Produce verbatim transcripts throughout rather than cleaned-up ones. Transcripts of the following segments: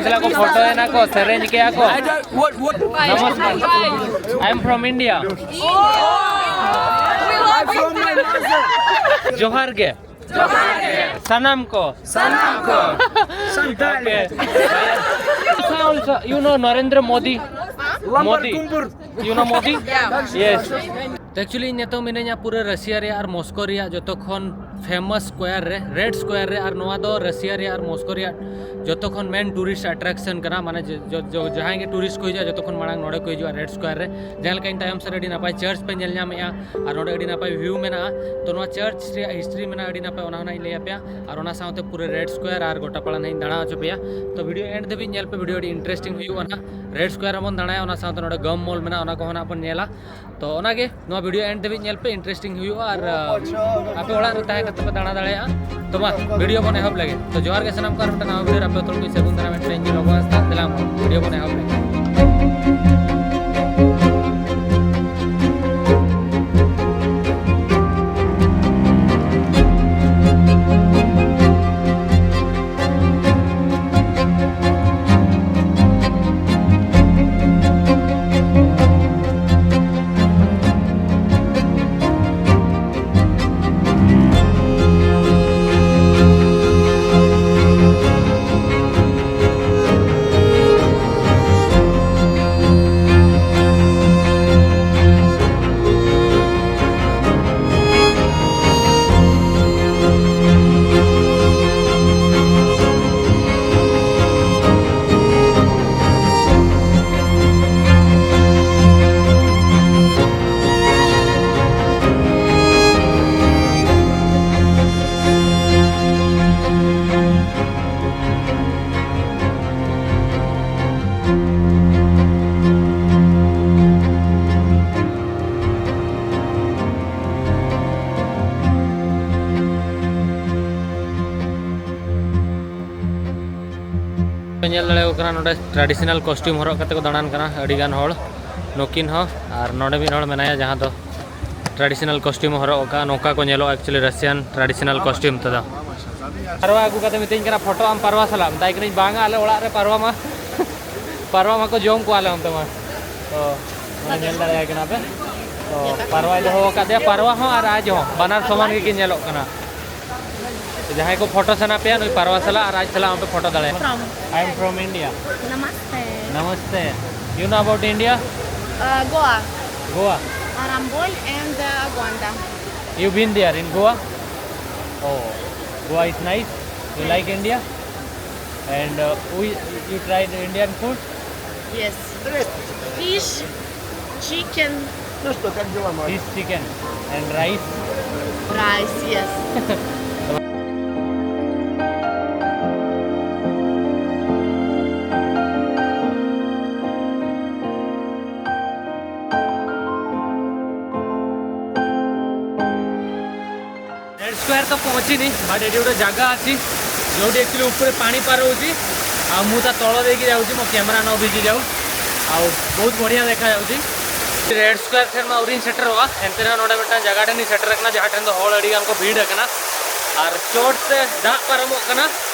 ᱥᱟᱞᱟᱜ ᱠᱚ ᱯᱷᱳᱴᱳᱭᱮᱱᱟ ᱠᱚ, ᱥᱮᱨᱮᱧ ᱠᱮᱜᱼᱟ ᱠᱚ᱾ I don't, what, what? ᱱᱚᱢᱚᱥᱠᱟᱨ᱾ I am from India. ᱡᱚᱦᱟᱨ ᱜᱮ᱾ ᱡᱚᱦᱟᱨ ᱜᱮ᱾ ᱡᱚᱦᱟᱨ ᱜᱮ᱾ ᱥᱟᱱᱟᱢ ᱠᱚ᱾ ᱥᱟᱱᱟᱢ ᱠᱚ᱾ Santal. Okay. You know Narendra Modi? ᱞᱟᱢᱵᱟᱨ Modi. ᱠᱩᱢᱵᱩᱨ᱾ You know Modi? Yes. Actually ᱤᱧ ᱱᱤᱛᱚᱜ ᱢᱤᱱᱟᱹᱧᱟ ᱯᱩᱨᱟᱹ ᱨᱟᱥᱤᱭᱟ ᱨᱮᱭᱟᱜ ᱟᱨ ᱢᱚᱥᱠᱳ ᱨᱮᱭᱟᱜ ᱡᱚᱛᱚ ᱠᱷᱚᱱ famous square ᱨᱮ, Red Square ᱨᱮ, ᱟᱨ ᱱᱚᱣᱟ ᱫᱚ ᱨᱟᱥᱤᱭᱟ ᱨᱮᱭᱟᱜ ᱟᱨ ᱢᱚᱥᱠᱳ ᱨᱮᱭᱟᱜ ᱡᱚᱛᱚ ᱠᱷᱚᱱ main tourist attraction ᱠᱟᱱᱟ, ᱢᱟᱱᱮ ᱡᱚ-, ᱡᱚ-, ᱡᱚ-, ᱡᱟᱦᱟᱸᱭ ᱜᱮ tourist ᱠᱚ ᱦᱤᱡᱩᱜᱼᱟ ᱡᱚᱛᱚ ᱠᱷᱚᱱ ᱢᱟᱲᱟᱝ ᱱᱚᱰᱮ ᱠᱚ ᱦᱤᱡᱩᱜᱼᱟ Red Square ᱨᱮ᱾ ᱡᱟᱦᱟᱸ ᱞᱮᱠᱟ ᱤᱧ ᱛᱟᱭᱚᱢ ᱥᱮᱫ ᱨᱮ ᱟᱹᱰᱤ ᱱᱟᱯᱟᱭ church ᱯᱮ ᱧᱮᱞ ᱧᱟᱢᱮᱜᱼᱟ ᱟᱨ ᱱᱚᱰᱮ ᱟᱹᱰᱤ ᱱᱟᱯᱟᱭ view ᱢᱮᱱᱟᱜᱼᱟ, ᱛᱚ ᱱᱚᱣᱟ church ᱨᱮᱭᱟᱜ history ᱢᱮᱱᱟᱜᱼᱟ ᱟᱹᱰᱤ ᱱᱟᱯᱟᱭ, ᱚᱱᱟ ᱦᱚᱸ ᱱᱟᱜ ᱤᱧ ᱞᱟᱹᱭ ᱟᱯᱮᱭᱟ᱾ ᱟᱨ ᱚᱱᱟ ᱥᱟᱶᱛᱮ ᱯᱩᱨᱟᱹ Red Square ᱟᱨ ᱜᱚᱴᱟ ᱯᱟᱲᱟ ᱱᱟᱜ ᱤᱧ ᱫᱟᱬᱟ ᱦᱚᱪᱚ ᱯᱮᱭᱟ᱾ ᱛᱚ video end ᱫᱷᱟᱹᱵᱤᱡ ᱧᱮᱞ ᱯᱮ, video ᱟᱹᱰᱤ interesting ᱦᱩᱭᱩᱜᱼᱟ ᱱᱟᱜ᱾ Red Square ᱦᱚᱸᱵᱚᱱ ᱫᱟᱬᱟᱭᱟ, ᱚᱱᱟ ᱥᱟᱶᱛᱮ ᱱᱚᱰᱮ ᱜᱟᱢ ᱢᱚᱞ ᱢᱮᱱᱟᱜᱼᱟ, ᱚᱱᱟ ᱠᱚᱦᱚᱸ ᱱᱟᱜ ᱵᱚᱱ ᱧᱮᱞᱟ᱾ ᱛᱚ ᱚᱱᱟᱜᱮ, ᱱᱚᱣᱟ video end ᱫᱷᱟᱹᱵᱤᱡ ᱧᱮᱞ ᱯᱮ, interesting ᱦᱩᱭᱩᱜᱼᱟ᱾ ᱟᱨ ᱟᱯᱮ ᱚᱲᱟᱜ ᱨᱮ ᱛᱟᱦᱮᱸ ᱠᱟᱛᱮ ᱯᱮ ᱫᱟᱬᱟ ᱫᱟᱲᱮᱭᱟᱜᱼᱟ᱾ ᱛᱚ ᱢᱟ video ᱵᱚᱱ ᱮᱦᱚᱵ ᱞᱮᱜᱮ᱾ ᱛᱚ ᱡᱚᱦᱟᱨ ᱜᱮ ᱥᱟᱱᱟᱢ ᱠᱚ, ᱟᱨ ᱢᱤᱫᱴᱟᱝ ᱱᱟᱣᱟ video ᱨᱮ ᱟᱯᱮ ᱡᱚᱛᱚ ᱦᱚᱲ ᱠᱚ ᱥᱟᱹᱜᱩᱱ ᱫᱟᱨᱟᱢ᱾ ᱢᱤᱫᱴᱟᱝ ᱤᱧ ᱞᱚᱜᱚ ᱦᱟᱸᱥᱫᱟ, ᱫᱮᱞᱟ video ᱵᱚᱱ ᱮᱦᱚᱵ ᱞᱮᱜᱮ᱾ ᱧᱮᱞ ᱫᱟᱲᱮᱭᱟᱠᱚ ᱠᱟᱱᱟ, ᱱᱚᱰᱮ traditional costume ᱦᱚᱨᱚᱜ ᱠᱟᱛᱮ ᱠᱚ ᱫᱟᱬᱟᱱ ᱠᱟᱱᱟ ᱟᱹᱰᱤ ᱜᱟᱱ ᱦᱚᱲ, ᱱᱩᱠᱤᱱ ᱦᱚᱸ᱾ ᱟᱨ ᱱᱚᱰᱮ ᱢᱤᱫ ᱦᱚᱲ ᱢᱮᱱᱟᱭᱟ, ᱡᱟᱦᱟᱸ ᱫᱚ traditional costume ᱦᱚᱨᱚᱜ ᱟᱠᱟᱫᱼᱟ᱾ ᱱᱚᱝᱠᱟ ᱠᱚ ᱧᱮᱞᱚᱜᱼᱟ actually Russian traditional costume ᱛᱮᱫᱚ᱾ ᱯᱟᱨᱣᱟ ᱟᱹᱜᱩ ᱠᱟᱛᱮ ᱢᱤᱛᱟᱹᱧ ᱠᱟᱱᱟ, "ᱯᱷᱳᱴᱳ ᱟᱢ ᱯᱟᱨᱣᱟ ᱥᱟᱞᱟᱜ?" ᱢᱮᱛᱟᱭ ᱠᱟᱹᱱᱟᱹᱧ, "ᱵᱟᱝᱟ, ᱟᱞᱮ ᱚᱲᱟᱜ ᱨᱮ ᱯᱟᱨᱣᱟ ᱢᱟ, ᱯᱟᱨᱣᱟ ᱢᱟᱠᱚ ᱡᱚᱢ ᱠᱚᱣᱟ ᱟᱞᱮ ᱚᱱᱛᱮ ᱢᱟ᱾" ᱛᱚ ᱱᱚᱰᱮ ᱧᱮᱞ ᱫᱟᱲᱮᱭᱟᱭ ᱠᱟᱱᱟ ᱯᱮ, ᱛᱚ ᱯᱟᱨᱣᱟᱭ ᱫᱚᱦᱚ ᱟᱠᱟᱫᱮᱭᱟ, ᱯᱟᱨᱣᱟ ᱦᱚᱸ ᱟᱨ ᱟᱡ ᱦᱚᱸ ᱵᱟᱱᱟᱨ ᱥᱚᱢᱟᱱ ᱜᱮᱠᱤᱱ ᱧᱮᱞᱚᱜ ᱠᱟᱱᱟ᱾ ᱡᱟᱦᱟᱸᱭ ᱠᱚ ᱯᱷᱳᱴᱳ ᱥᱟᱱᱟ ᱯᱮᱭᱟ, ᱱᱩᱭ ᱯᱟᱨᱣᱟ ᱥᱟᱞᱟᱜ ᱟᱨ ᱟᱡ ᱥᱟᱞᱟᱜ ᱦᱚᱸᱯᱮ ᱯᱷᱳᱴᱳ ᱫᱟᱲᱮᱭᱟᱜᱼᱟ᱾ From? I am from India. Namaste. Namaste. You know about India? Uh, Goa. Goa. Arambol and uh, Aguanda. You been there in Goa? Oh, Goa is nice. You like India? And uh, we, you tried Indian food? Yes. Fish, chicken. Fish, chicken and rice. Rice, yes. Red Square ତ ପହଞ୍ଚିନି, but ଏଠି ଗୋଟେ ଜାଗା ଅଛି ଯୋଉଠି actually ଉପରେ ପାଣି ପାର ହଉଛି, ଆଉ ମୁଁ ତା ତଳ ଦେଇକି ଯାଉଛି, ମୋ କ୍ୟାମେରା ନ ଭିଜି ଯାଉ। ଆଉ ବହୁତ ବଢ଼ିଆ ଦେଖାଯାଉଛି। ରେଡ୍ ସ୍କୋୟାର ଠାରୁ ଆହୁରି ᱥᱮᱴᱮᱨᱚᱜᱼᱟ, ᱮᱱᱛᱮ ᱨᱮᱦᱚᱸ ᱱᱚᱰᱮ ᱢᱤᱫᱴᱟᱝ ᱡᱟᱭᱜᱟ ᱴᱷᱮᱱ ᱤᱧ ᱥᱮᱴᱮᱨ ᱟᱠᱟᱱᱟ, ᱡᱟᱦᱟᱸ ᱴᱷᱮᱱ ᱫᱚ ᱦᱚᱲ ᱟᱹᱰᱤ ᱜᱟᱱ ᱠᱚ ᱵᱷᱤᱲ ᱟᱠᱟᱱᱟ᱾ ᱟᱨ ᱪᱚᱴ ᱛᱮ ᱫᱟᱜ ᱯᱟᱨᱚᱢᱚᱜ ᱠᱟᱱᱟ,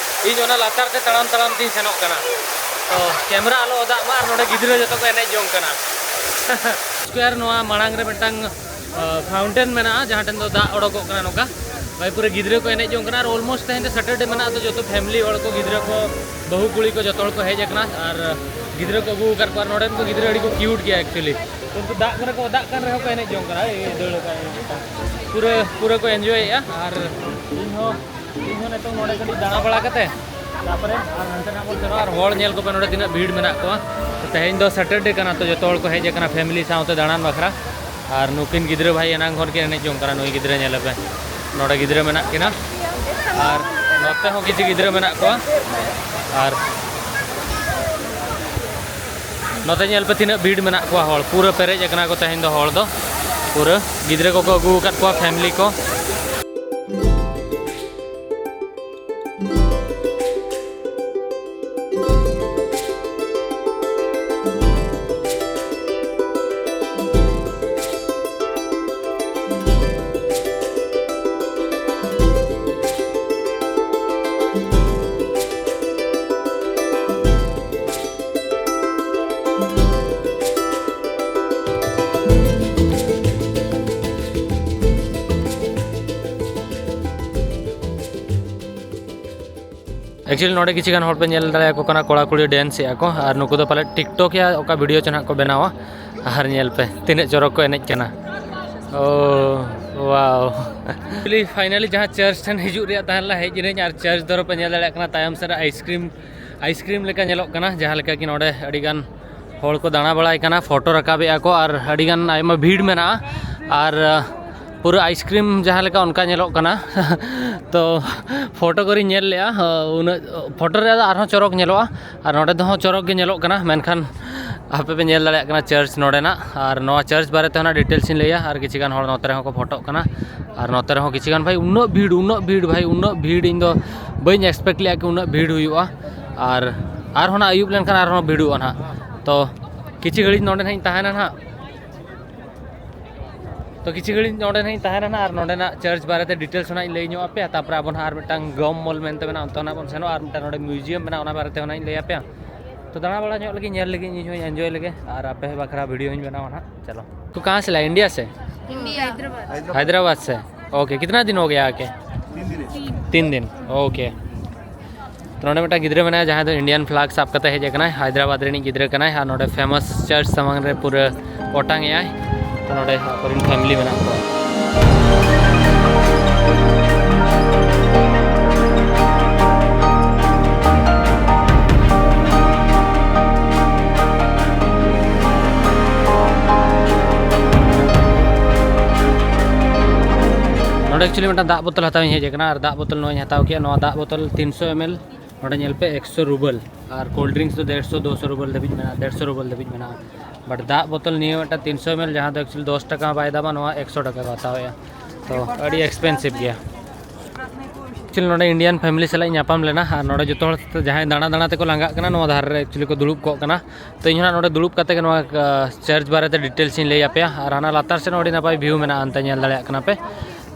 ᱤᱧ ᱚᱱᱟ ᱞᱟᱛᱟᱨ ᱛᱮ ᱛᱟᱲᱟᱢ ᱛᱟᱲᱟᱢ ᱛᱤᱧ ᱥᱮᱱᱚᱜ ᱠᱟᱱᱟ᱾ ᱛᱚ ᱠᱮᱢᱮᱨᱟ ᱟᱞᱚ ᱚᱫᱟᱜ ᱢᱟ, ᱟᱨ ᱱᱚᱰᱮ ᱜᱤᱫᱽᱨᱟᱹ ᱡᱚᱛᱚ ᱠᱚ ᱮᱱᱮᱡ ᱡᱚᱝ ᱠᱟᱱᱟ᱾ ᱥᱠᱚᱭᱟᱨ ᱱᱚᱣᱟ ᱢᱟᱲᱟᱝ ᱨᱮ ᱢᱤᱫᱴᱟᱝ ᱯᱷᱟᱣᱩᱱᱴᱮᱱ ᱢᱮᱱᱟᱜᱼᱟ, ᱡᱟᱦᱟᱸ ᱴᱷᱮᱱ ᱫᱚ ᱫᱟᱜ ᱚᱰᱚᱠᱚᱜ ᱠᱟᱱᱟ ᱱᱚᱝᱠᱟ᱾ ᱵᱷᱟᱭ, ᱯᱩᱨᱟᱹ ᱜᱤᱫᱽᱨᱟᱹ ᱠᱚ ᱮᱱᱮᱡ ᱡᱚᱝ ᱠᱟᱱᱟ᱾ ᱟᱨ ᱚᱞᱢᱳᱥᱴ ᱛᱮᱦᱮᱧ ᱫᱚ ᱥᱮᱴᱟᱨᱰᱮ ᱢᱮᱱᱟᱜᱼᱟ, ᱛᱚ ᱡᱚᱛᱚ ᱯᱷᱮᱢᱤᱞᱤ ᱦᱚᱲ ᱠᱚ, ᱜᱤᱫᱽᱨᱟᱹ ᱠᱚ, ᱵᱟᱹᱦᱩ ᱠᱩᱲᱤ ᱠᱚ, ᱡᱚᱛᱚ ᱦᱚᱲ ᱠᱚ ᱦᱮᱡ ᱟᱠᱟᱱᱟ᱾ ᱟᱨ ᱜᱤᱫᱽᱨᱟᱹ ᱠᱚ ᱟᱹᱜᱩ ᱟᱠᱟᱫ ᱠᱚᱣᱟ᱾ ᱟᱨ ᱱᱚᱰᱮᱱ ᱠᱚ ᱜᱤᱫᱽᱨᱟᱹ ᱟᱹᱰᱤ ᱠᱚ ᱠᱤᱭᱩᱴ ᱜᱮᱭᱟ ᱮᱠᱪᱩᱭᱮᱞᱤ᱾ ᱩᱱᱠᱩ ᱫᱟᱜ ᱠᱚᱨᱮ ᱠᱚ ᱚᱫᱟᱜ ᱠᱟᱱ ᱨᱮᱦᱚᱸ ᱠᱚ ᱮᱱᱮᱡ ᱡᱚᱝ ᱠᱟᱱᱟ, ᱮᱭ ᱫᱟᱹᱲ ᱟᱠᱟᱫ ᱮᱱᱮᱡ ᱠᱟᱱ᱾ ᱯᱩᱨᱟᱹ, ᱯᱩᱨᱟᱹ ᱠᱚ ᱮᱱᱡᱚᱭᱮᱫᱼᱟ᱾ ᱟᱨ ᱤᱧ ᱦᱚᱸ, ᱤᱧ ᱦᱚᱸ ᱱᱤᱛᱚᱝ ᱱᱚᱰᱮ ᱠᱟᱹᱴᱤᱡ ᱫᱟᱬᱟ ᱵᱟᱲᱟ ᱠᱟᱛᱮ ᱛᱟᱨᱯᱚᱨᱮ ᱟᱨ ᱦᱟᱱᱛᱮ ᱱᱟᱜ ᱵᱚᱱ ᱥᱮᱱᱚᱜᱼᱟ᱾ ᱟᱨ ᱦᱚᱲ ᱧᱮᱞ ᱠᱚᱯᱮ, ᱱᱚᱰᱮ ᱛᱤᱱᱟᱹᱜ ᱵᱷᱤᱲ ᱢᱮᱱᱟᱜ ᱠᱚᱣᱟ᱾ ᱛᱮᱦᱮᱧ ᱫᱚ ᱥᱮᱴᱟᱨᱰᱮ ᱠᱟᱱᱟ, ᱛᱚ ᱡᱚᱛᱚ ᱦᱚᱲ ᱠᱚ ᱦᱮᱡ ᱟᱠᱟᱱᱟ ᱯᱷᱮᱢᱤᱞᱤ ᱥᱟᱶᱛᱮ ᱫᱟᱬᱟᱱ ᱵᱟᱠᱷᱨᱟ᱾ ᱟᱨ ᱱᱩᱠᱤᱱ ᱜᱤᱫᱽᱨᱟᱹ ᱵᱷᱟᱭ ᱮᱱᱟᱝ ᱠᱷᱚᱱ ᱠᱤᱱ ᱮᱱᱮᱡ ᱡᱚᱝ ᱠᱟᱱᱟ᱾ ᱱᱩᱭ ᱜᱤᱫᱽᱨᱟᱹ ᱧᱮᱞᱮ ᱯᱮ, ᱱᱚᱰᱮ ᱜᱤᱫᱽᱨᱟᱹ ᱢᱮᱱᱟᱜ ᱠᱤᱱᱟ᱾ ᱟᱨ ᱱᱚᱛᱮ ᱦᱚᱸ ᱠᱤᱪᱷᱩ ᱜᱤᱫᱽᱨᱟᱹ ᱢᱮᱱᱟᱜ ᱠᱚᱣᱟ᱾ ᱟᱨ ᱱᱚᱛᱮ ᱧᱮᱞ ᱯᱮ ᱛᱤᱱᱟᱹᱜ ᱵᱷᱤᱲ ᱢᱮᱱᱟᱜ ᱠᱚᱣᱟ ᱦᱚᱲ, ᱯᱩᱨᱟᱹ ᱯᱮᱨᱮᱡ ᱟᱠᱟᱱᱟ ᱠᱚ ᱛᱮᱦᱮᱧ ᱫᱚ ᱦᱚᱲ ᱫᱚ᱾ ᱯᱩᱨᱟᱹ ᱜᱤᱫᱽᱨᱟᱹ ᱠᱚᱠᱚ ᱟᱹᱜᱩ ᱟᱠᱟᱫ ᱠᱚᱣᱟ, ᱯᱷᱮᱢᱤᱞᱤ ᱠᱚ᱾ ᱮᱠᱪᱩᱭᱮᱞᱤ ᱱᱚᱰᱮ ᱠᱤᱪᱷᱩ ᱜᱟᱱ ᱦᱚᱲ ᱯᱮ ᱧᱮᱞ ᱫᱟᱲᱮᱭᱟᱠᱚ ᱠᱟᱱᱟ, ᱠᱚᱲᱟ ᱠᱩᱲᱤ ᱰᱮᱱᱥ ᱮᱫᱼᱟ ᱠᱚ, ᱟᱨ ᱱᱩᱠᱩ ᱫᱚ ᱯᱟᱞᱮ ᱴᱤᱠᱴᱚᱠ ᱭᱟ ᱚᱠᱟ ᱵᱷᱤᱰᱤᱭᱳ ᱪᱚ ᱱᱟᱦᱟᱜ ᱠᱚ ᱵᱮᱱᱟᱣᱟ᱾ ᱟᱨ ᱧᱮᱞ ᱯᱮ ᱛᱤᱱᱟᱹᱜ ᱪᱚᱨᱚᱠ ᱠᱚ ᱮᱱᱮᱡ ᱠᱟᱱᱟ᱾ ᱳ, ᱣᱟᱣ᱾ ᱮᱠᱪᱩᱭᱮᱞᱤ ᱯᱷᱟᱭᱱᱟᱞᱤ ᱡᱟᱦᱟᱸ ᱪᱟᱨᱪ ᱴᱷᱮᱱ ᱦᱤᱡᱩᱜ ᱨᱮᱭᱟᱜ ᱛᱟᱦᱮᱸ ᱞᱮᱱᱟ, ᱦᱮᱡ ᱮᱱᱟᱹᱧ᱾ ᱟᱨ ᱪᱟᱨᱪ ᱫᱚ ᱯᱮ ᱧᱮᱞ ᱫᱟᱲᱮᱭᱟᱜ ᱠᱟᱱᱟ, ᱛᱟᱭᱚᱢ ᱥᱮᱫ ᱨᱮ ᱟᱭᱤᱥᱠᱨᱤᱢ, ᱟᱭᱤᱥᱠᱨᱤᱢ ᱞᱮᱠᱟ ᱧᱮᱞᱚᱜ ᱠᱟᱱᱟ, ᱡᱟᱦᱟᱸ ᱞᱮᱠᱟ ᱠᱤ ᱱᱚᱰᱮ ᱟᱹᱰᱤ ᱜᱟᱱ ᱦᱚᱲ ᱠᱚ ᱫᱟᱬᱟ ᱵᱟᱲᱟᱭ ᱠᱟᱱᱟ, ᱯᱷᱳᱴᱳ ᱨᱟᱠᱟᱵᱮᱜᱼᱟ ᱠᱚ, ᱟᱨ ᱟᱹᱰᱤ ᱜᱟᱱ ᱟᱭᱢᱟ ᱵᱷᱤᱲ ᱢᱮᱱᱟᱜᱼᱟ᱾ ᱟᱨ ᱯᱩᱨᱟᱹ ᱟᱭᱤᱥᱠᱨᱤᱢ ᱡᱟᱦᱟᱸ ᱞᱮᱠᱟ ᱚᱱᱠᱟ ᱧᱮᱞᱚᱜ ᱠᱟᱱᱟ᱾ ᱛᱚ ᱯᱷᱳᱴᱳ ᱠᱚᱨᱮᱧ ᱧᱮᱞ ᱞᱮᱜᱼᱟ, ᱩᱱᱟᱹᱜ ᱯᱷᱳᱴᱳ ᱨᱮ ᱟᱨᱦᱚᱸ ᱪᱚᱨᱚᱠ ᱧᱮᱞᱚᱜᱼᱟ, ᱟᱨ ᱱᱚᱰᱮ ᱫᱚᱦᱚᱸ ᱪᱚᱨᱚᱠ ᱜᱮ ᱧᱮᱞᱚᱜ ᱠᱟᱱᱟ᱾ ᱢᱮᱱᱠᱷᱟᱱ ᱟᱯᱮ ᱯᱮ ᱧᱮᱞ ᱫᱟᱲᱮᱭᱟᱜ ᱠᱟᱱᱟ ᱪᱟᱨᱪ ᱱᱚᱰᱮᱱᱟᱜ, ᱟᱨ ᱱᱚᱣᱟ ᱪᱟᱨᱪ ᱵᱟᱨᱮ ᱛᱮ ᱦᱚᱸ ᱰᱤᱴᱮᱞᱥ ᱤᱧ ᱞᱟᱹᱭᱟ᱾ ᱟᱨ ᱠᱤᱪᱷᱩ ᱜᱟᱱ ᱦᱚᱲ ᱱᱚᱛᱮ ᱨᱮᱦᱚᱸ ᱠᱚ ᱯᱷᱳᱴᱳᱜ ᱠᱟᱱᱟ, ᱟᱨ ᱱᱚᱛᱮ ᱨᱮᱦᱚᱸ ᱠᱤᱪᱷᱩ ᱜᱟᱱ᱾ ᱵᱷᱟᱭ, ᱩᱱᱟᱹᱜ ᱵᱷᱤᱲ, ᱩᱱᱟᱹᱜ ᱵᱷᱤᱲ ᱵᱷᱟᱭ, ᱩᱱᱟᱹᱜ ᱵᱷᱤᱲ! ᱤᱧ ᱫᱚ ᱵᱟᱹᱧ ᱮᱠᱥᱯᱮᱠᱴ ᱞᱮᱜᱼᱟ ᱠᱤ ᱩᱱᱟᱹᱜ ᱵᱷᱤᱲ ᱦᱩᱭᱩᱜᱼᱟ᱾ ᱟᱨ ᱟᱨᱦᱚᱸ ᱱᱟᱜ ᱟᱹᱭᱩᱵ ᱞᱮᱱᱠᱷᱟᱱ ᱟᱨᱦᱚᱸ ᱵᱷᱤᱲᱚᱜᱼᱟ ᱱᱟᱦᱟᱜ᱾ ᱛᱚ ᱠᱤᱪᱷᱩ ᱜᱷᱟᱹᱲᱤᱡ ᱱᱚᱰᱮ ᱱᱟᱦᱟᱜ ᱤᱧ ᱛᱟᱦᱮᱱᱟ ᱱᱟᱦᱟᱜ᱾ ᱛᱚ ᱠᱤᱪᱷᱩ ᱜᱷᱟᱹᱲᱤᱡ ᱱᱚᱰᱮ ᱱᱟᱦᱟᱜ ᱤᱧ ᱛᱟᱦᱮᱱᱟ ᱱᱟᱦᱟᱜ, ᱟᱨ ᱱᱚᱰᱮᱱᱟᱜ ᱪᱟᱨᱪ ᱵᱟᱨᱮᱛᱮ ᱰᱤᱴᱮᱞᱥ ᱦᱚᱸ ᱱᱟᱦᱟᱜ ᱤᱧ ᱞᱟᱹᱭ ᱧᱚᱜ ᱟᱯᱮᱭᱟ᱾ ᱛᱟᱨᱯᱚᱨᱮ ᱟᱵᱚ ᱱᱟᱦᱟᱜ ᱟᱨ ᱢᱤᱫᱴᱟᱝ ᱜᱚᱢ ᱢᱚᱞ ᱢᱮᱱᱛᱮ ᱢᱮᱱᱟᱜᱼᱟ, ᱚᱱᱛᱮ ᱱᱟᱦᱟᱜ ᱵᱚᱱ ᱥᱮᱱᱚᱜᱼᱟ, ᱟᱨ ᱢᱤᱫᱴᱟᱝ ᱱᱚᱰᱮ ᱢᱤᱭᱩᱡᱤᱭᱟᱢ ᱢᱮᱱᱟᱜᱼᱟ, ᱚᱱᱟ ᱵᱟᱨᱮᱛᱮ ᱦᱚᱸ ᱱᱟᱦᱟᱜ ᱤᱧ ᱞᱟᱹᱭ ᱟᱯᱮᱭᱟ᱾ ᱛᱚ ᱫᱟᱬᱟ ᱵᱟᱲᱟ ᱧᱚᱜ ᱞᱟᱹᱜᱤᱫ, ᱧᱮᱞ ᱞᱟᱹᱜᱤᱫ, ᱤᱧ ᱦᱚᱸᱧ ᱮᱱᱡᱚᱭ ᱞᱮᱜᱮ, ᱟᱨ ᱟᱯᱮ ᱵᱟᱠᱷᱨᱟ ᱵᱷᱤᱰᱤᱭᱳ ᱦᱚᱸᱧ ᱵᱮᱱᱟᱣᱟ ᱱᱟᱦᱟᱜ᱾ ᱪᱚᱞᱚ᱾ ᱛᱚ ᱠᱟᱦᱟᱸ ᱥᱮ ᱞᱟᱭᱮ? ᱤᱱᱰᱤᱭᱟ ᱥᱮ? ᱦᱟᱭᱫᱨᱟᱵᱟᱫᱽ ᱥᱮ? ᱳᱠᱮ, ᱠᱤᱛᱱᱟ ᱫᱤᱱ ᱦᱳ ᱜᱟᱭᱟ ᱟᱠᱮ? ᱛᱤᱱ ᱫᱤᱱ᱾ ᱳᱠᱮ᱾ ᱛᱚ ᱱᱚᱰᱮ ᱢᱤᱫᱴᱟᱝ ᱜᱤᱫᱽᱨᱟᱹ ᱢᱮᱱᱟᱭᱟ, ᱡᱟᱦᱟᱸᱭ ᱫᱚ ᱤᱱᱰᱤᱭᱟᱱ ᱯᱷᱞᱟᱜ ᱥᱟᱵ ᱠᱟᱛᱮ ᱦᱮᱡ ᱟᱠᱟᱱᱟᱭ, ᱦᱟᱭᱫᱨᱟᱵᱟᱫᱽ ᱨᱤᱱᱤᱡ ᱜᱤᱫᱽᱨᱟᱹ ᱠᱟᱱᱟᱭ, ᱟᱨ ᱱᱚᱰᱮ ᱯᱷᱮᱢᱟᱥ ᱪᱟᱨᱪ ᱥᱟᱢᱟᱝ ᱨᱮ ᱯᱩᱨᱟᱹ ᱚᱴᱟᱝ ᱮᱜᱼᱟᱭ᱾ ᱛᱚ ᱱᱚᱰᱮ ᱟᱠᱚᱨᱮᱱ ᱯᱷᱮᱢᱤᱞᱤ ᱢᱮᱱᱟᱜ ᱠᱚᱣᱟ᱾ ᱱᱚᱰᱮ ᱮᱠᱪᱩᱭᱮᱞᱤ ᱢᱤᱫᱴᱟᱝ ᱫᱟᱜ ᱵᱳᱛᱚᱞ ᱦᱟᱛᱟᱣ ᱤᱧ ᱦᱮᱡ ᱟᱠᱟᱱᱟ, ᱟᱨ ᱫᱟᱜ ᱵᱳᱛᱚᱞ ᱱᱚᱣᱟᱧ ᱦᱟᱛᱟᱣ ᱠᱮᱜᱼᱟ᱾ ᱱᱚᱣᱟ ᱫᱟᱜ ᱵᱳᱛᱚᱞ ᱛᱤᱱᱥᱚ ᱮᱢ ᱮᱞ, ᱱᱚᱰᱮ ᱧᱮᱞ ᱯᱮ, ᱮᱠᱥᱚ ᱨᱩᱵᱮᱞ᱾ ᱟᱨ ᱠᱳᱞᱰ ᱰᱨᱤᱝᱠᱥ ᱫᱚ ᱰᱮᱲᱥᱚ, ᱫᱩᱥᱚ ᱨᱩᱵᱮᱞ ᱫᱷᱟᱹᱵᱤᱡ ᱢᱮᱱᱟᱜᱼᱟ, ᱰᱮᱲᱥᱚ ᱨᱩᱵᱮᱞ ᱫᱷᱟᱹᱵᱤᱡ ᱢᱮᱱᱟᱜᱼᱟ᱾ ᱵᱟᱴ ᱫᱟᱜ ᱵᱳᱛᱚᱞ ᱱᱤᱭᱟᱹ ᱢᱤᱫᱴᱟᱝ ᱛᱤᱱᱥᱚ ᱮᱢ ᱮᱞ, ᱡᱟᱦᱟᱸ ᱫᱚ ᱮᱠᱪᱩᱭᱮᱞᱤ ᱫᱚᱥ ᱴᱟᱠᱟ ᱦᱚᱸ ᱵᱟᱭ ᱫᱟᱢᱟ, ᱱᱚᱣᱟ ᱮᱠᱥᱚ ᱴᱟᱠᱟ ᱠᱚ ᱦᱟᱛᱟᱣᱮᱜᱼᱟ᱾ ᱛᱚ ᱟᱹᱰᱤ ᱮᱠᱥᱯᱮᱱᱥᱤᱵᱷ ᱜᱮᱭᱟ᱾ ᱮᱠᱪᱩᱭᱮᱞᱤ ᱱᱚᱰᱮ ᱤᱱᱰᱤᱭᱟᱱ ᱯᱷᱮᱢᱤᱞᱤ ᱥᱟᱞᱟᱜ ᱤᱧ ᱧᱟᱯᱟᱢ ᱞᱮᱱᱟ, ᱟᱨ ᱱᱚᱰᱮ ᱡᱚᱛᱚ ᱦᱚᱲ ᱡᱟᱦᱟᱸᱭ ᱫᱟᱬᱟ ᱫᱟᱬᱟ ᱛᱮᱠᱚ ᱞᱟᱸᱜᱟᱜ ᱠᱟᱱᱟ, ᱱᱚᱣᱟ ᱫᱷᱟᱨᱮ ᱨᱮ ᱮᱠᱪᱩᱭᱮᱞᱤ ᱠᱚ ᱫᱩᱲᱩᱵ ᱠᱚᱜ ᱠᱟᱱᱟ᱾ ᱛᱚ ᱤᱧ ᱦᱚᱸ ᱱᱚᱰᱮ ᱫᱩᱲᱩᱵ ᱠᱟᱛᱮ ᱜᱮ ᱱᱚᱣᱟ, ᱟ, ᱪᱟᱨᱪ ᱵᱟᱨᱮᱛᱮ ᱰᱤᱴᱮᱞᱥ ᱤᱧ ᱞᱟᱹᱭ ᱟᱯᱮᱭᱟ᱾ ᱟᱨ ᱦᱟᱱᱟ ᱞᱟᱛᱟᱨ ᱥᱮᱫ ᱦᱚᱸ ᱟᱹᱰᱤ ᱱᱟᱯᱟᱭ ᱵᱷᱤᱭᱩ ᱢᱮᱱᱟᱜᱼᱟ, ᱚᱱᱛᱮ ᱧᱮᱞ ᱫᱟᱲᱮᱭᱟᱜ ᱠᱟᱱᱟ ᱯᱮ᱾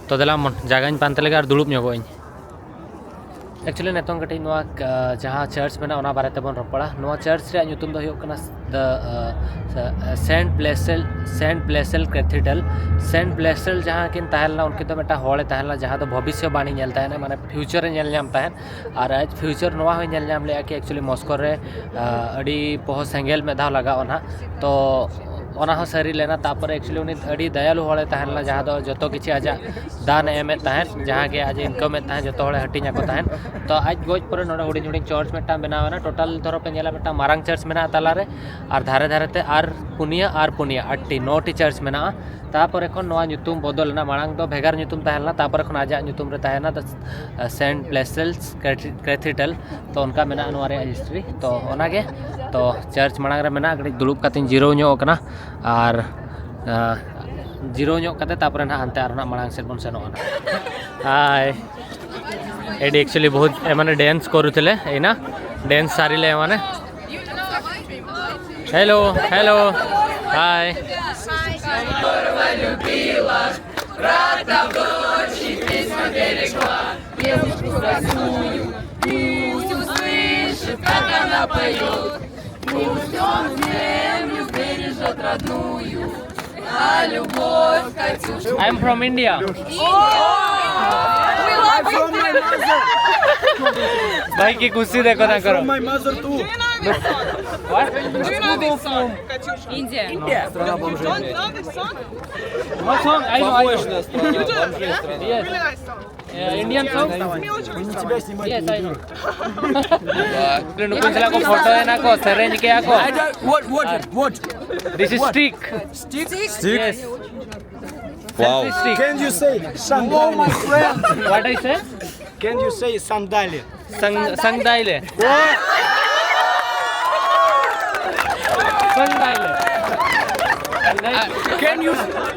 ᱛᱚ ᱫᱮᱞᱟ ᱢᱚᱱ, ᱡᱟᱭᱜᱟᱧ ᱯᱟᱱᱛᱮ ᱞᱮᱜᱮ ᱟᱨ ᱫᱩᱲᱩᱵ ᱧᱚᱜᱚᱜ ᱟᱹᱧ᱾ ᱮᱠᱪᱩᱭᱮᱞᱤ ᱱᱤᱛᱚᱝ ᱠᱟᱹᱴᱤᱡ ᱱᱚᱣᱟ ᱡᱟᱦᱟᱸ ᱪᱟᱨᱪ ᱢᱮᱱᱟᱜᱼᱟ, ᱚᱱᱟ ᱵᱟᱨᱮ ᱛᱮᱵᱚᱱ ᱨᱚᱯᱚᱲᱟ᱾ ᱱᱚᱣᱟ ᱪᱟᱨᱪ ᱨᱮᱭᱟᱜ ᱧᱩᱛᱩᱢ ᱫᱚ ᱦᱩᱭᱩᱜ ᱠᱟᱱᱟ ᱫᱟ ᱥᱮᱱᱴ ᱵᱞᱮᱥᱮᱞ ᱥᱮᱱᱴ ᱵᱞᱮᱥᱮᱞ ᱠᱮᱛᱷᱤᱰᱨᱟᱞ᱾ ᱥᱮᱱᱴ ᱵᱞᱮᱥᱮᱞ ᱡᱟᱦᱟᱸ ᱠᱤᱱ ᱛᱟᱦᱮᱸ ᱞᱮᱱᱟ, ᱩᱱᱠᱤᱱ ᱫᱚ ᱢᱤᱫᱴᱟᱝ ᱦᱚᱲᱮ ᱛᱟᱦᱮᱸ ᱞᱮᱱᱟ, ᱡᱟᱦᱟᱸ ᱫᱚ ᱵᱷᱚᱵᱤᱥᱥᱚᱵᱟᱱᱤ ᱧᱮᱞ ᱛᱟᱦᱮᱱᱟ, ᱢᱟᱱᱮ ᱯᱷᱤᱭᱩᱪᱟᱨᱮ ᱧᱮᱞ ᱧᱟᱢ ᱛᱟᱦᱮᱸᱫ᱾ ᱟᱨ ᱟᱡ ᱯᱷᱤᱭᱩᱪᱟᱨ ᱱᱚᱣᱟ ᱦᱚᱸᱭ ᱧᱮᱞ ᱧᱟᱢ ᱞᱮᱜᱼᱟ ᱠᱤ ᱮᱠᱪᱩᱭᱮᱞᱤ ᱢᱚᱥᱠᱳ ᱨᱮ ᱟᱹᱰᱤ ᱯᱚᱦᱚ ᱥᱮᱸᱜᱮᱞ ᱢᱤᱫ ᱫᱷᱟᱣ ᱞᱟᱜᱟᱣᱟ ᱱᱟᱦᱟᱜ᱾ ᱛᱚ ᱚᱱᱟ ᱦᱚᱸ ᱥᱟᱹᱨᱤ ᱞᱮᱱᱟ᱾ ᱛᱟᱨᱯᱚᱨᱮ ᱮᱠᱪᱩᱭᱮᱞᱤ ᱩᱱᱤ ᱟᱹᱰᱤ ᱫᱟᱭᱟᱞᱩ ᱦᱚᱲᱮ ᱛᱟᱦᱮᱸ ᱞᱮᱱᱟ, ᱡᱟᱦᱟᱸ ᱫᱚ ᱡᱚᱛᱚ ᱠᱤᱪᱷᱩ ᱟᱡᱟᱜ ᱫᱟᱱ ᱮ ᱮᱢᱮᱫ ᱛᱟᱦᱮᱸᱫ, ᱡᱟᱦᱟᱸ ᱜᱮ ᱟᱡ ᱤᱱᱠᱟᱢᱮᱫ ᱛᱟᱦᱮᱸᱫ ᱡᱚᱛᱚ ᱦᱚᱲᱮ ᱦᱟᱹᱴᱤᱧ ᱟᱠᱚ ᱛᱟᱦᱮᱸᱫ᱾ ᱛᱚ ᱟᱡ ᱜᱚᱡ ᱯᱚᱨᱮ ᱱᱚᱰᱮ ᱦᱩᱰᱤᱧ ᱦᱩᱰᱤᱧ ᱪᱟᱨᱪ ᱢᱤᱫᱴᱟᱝ ᱵᱮᱱᱟᱣ ᱮᱱᱟ᱾ ᱴᱳᱴᱟᱞ ᱫᱷᱚᱨᱚ ᱯᱮ ᱧᱮᱞᱟ, ᱢᱤᱫᱴᱟᱝ ᱢᱟᱨᱟᱝ ᱪᱟᱨᱪ ᱢᱮᱱᱟᱜᱼᱟ ᱛᱟᱞᱟᱨᱮ, ᱟᱨ ᱫᱷᱟᱨᱮ ᱫᱷᱟᱨᱮ ᱛᱮ ᱟᱨ ᱯᱩᱱᱭᱟᱹ ᱟᱨ ᱯᱩᱱᱭᱟᱹ ᱟᱴᱴᱤ ᱱᱚᱴᱤ ᱪᱟᱨᱪ ᱢᱮᱱᱟᱜᱼᱟ᱾ ᱛᱟᱨᱯᱚᱨᱮ ᱠᱷᱚᱱ ᱱᱚᱣᱟ ᱧᱩᱛᱩᱢ ᱵᱚᱫᱚᱞ ᱮᱱᱟ᱾ ᱢᱟᱲᱟᱝ ᱫᱚ ᱵᱷᱮᱜᱟᱨ ᱧᱩᱛᱩᱢ ᱛᱟᱦᱮᱸ ᱞᱮᱱᱟ, ᱛᱟᱨᱯᱚᱨᱮ ᱠᱷᱚᱱ ᱟᱡᱟᱜ ᱧᱩᱛᱩᱢ ᱨᱮ ᱛᱟᱦᱮᱸ ᱮᱱᱟ ᱫᱟ ᱥᱮᱱᱴ ᱵᱞᱮᱥᱮᱞᱥ ᱠᱮᱛᱷᱤᱰᱨᱟᱞ᱾ ᱛᱚ ᱚᱱᱠᱟ ᱢᱮᱱᱟᱜᱼᱟ ᱱᱚᱣᱟ ᱨᱮᱭᱟᱜ ᱦᱤᱥᱴᱨᱤ᱾ ᱛᱚ ᱚᱱᱟᱜᱮ, ᱛᱚ ᱪᱟᱨᱪ ᱢᱟᱲᱟᱝ ᱨᱮ ᱢᱮᱱᱟᱜᱼᱟ, ᱠᱟᱹᱴᱤᱡ ᱫᱩᱲᱩᱵ ᱠᱟᱛᱮᱧ ᱡᱤᱨᱟᱹᱣ ᱧᱚᱜ ᱠᱟᱱᱟ᱾ ᱟᱨ ᱟᱸ, ᱡᱤᱨᱟᱹᱣ ᱧᱚᱜ ᱠᱟᱛᱮ ᱛᱟᱨᱯᱚᱨᱮ ᱱᱟᱦᱟᱜ ᱦᱟᱱᱛᱮ ᱟᱨᱦᱚᱸ ᱱᱟᱦᱟᱜ ᱢᱟᱲᱟᱝ ᱥᱮᱫ ᱵᱚᱱ ᱥᱮᱱᱚᱜᱼᱟ ᱱᱟᱦᱟᱜ᱾ ᱦᱟᱭ, ᱮᱰᱤ ᱮᱠᱪᱩᱭᱮᱞᱤ ᱵᱚᱦᱩᱛ ᱮ, ᱢᱟᱱᱮ ଡ୍ୟାନ୍ସ କରୁଥିଲେ ଏଇନା, ଡ୍ୟାନ୍ସ ସାରିଲେ ଏମାନେ। Hello, hello, hi. I am from India। I'm from my mother. ଭାଇ କି ଖୁସି ଦେଖ ତାଙ୍କର। From my mother too. What? Индия. What song? I know, I know। Yes। Uh, Indian song? Yes, I know। ᱱᱩᱠᱩ ᱥᱟᱞᱟᱜ ᱠᱚ ᱯᱷᱳᱴᱳᱭᱮᱱᱟ ᱠᱚ, ᱥᱮᱨᱮᱧ ᱠᱮᱜᱼᱟ ᱠᱚ᱾ I don't, what, what, what? This is stick। Stick? Yes। Wow. Stick। Can you say sandali? What I say? Can you say sandali? संग संगदाइले। संगदाइले। Can you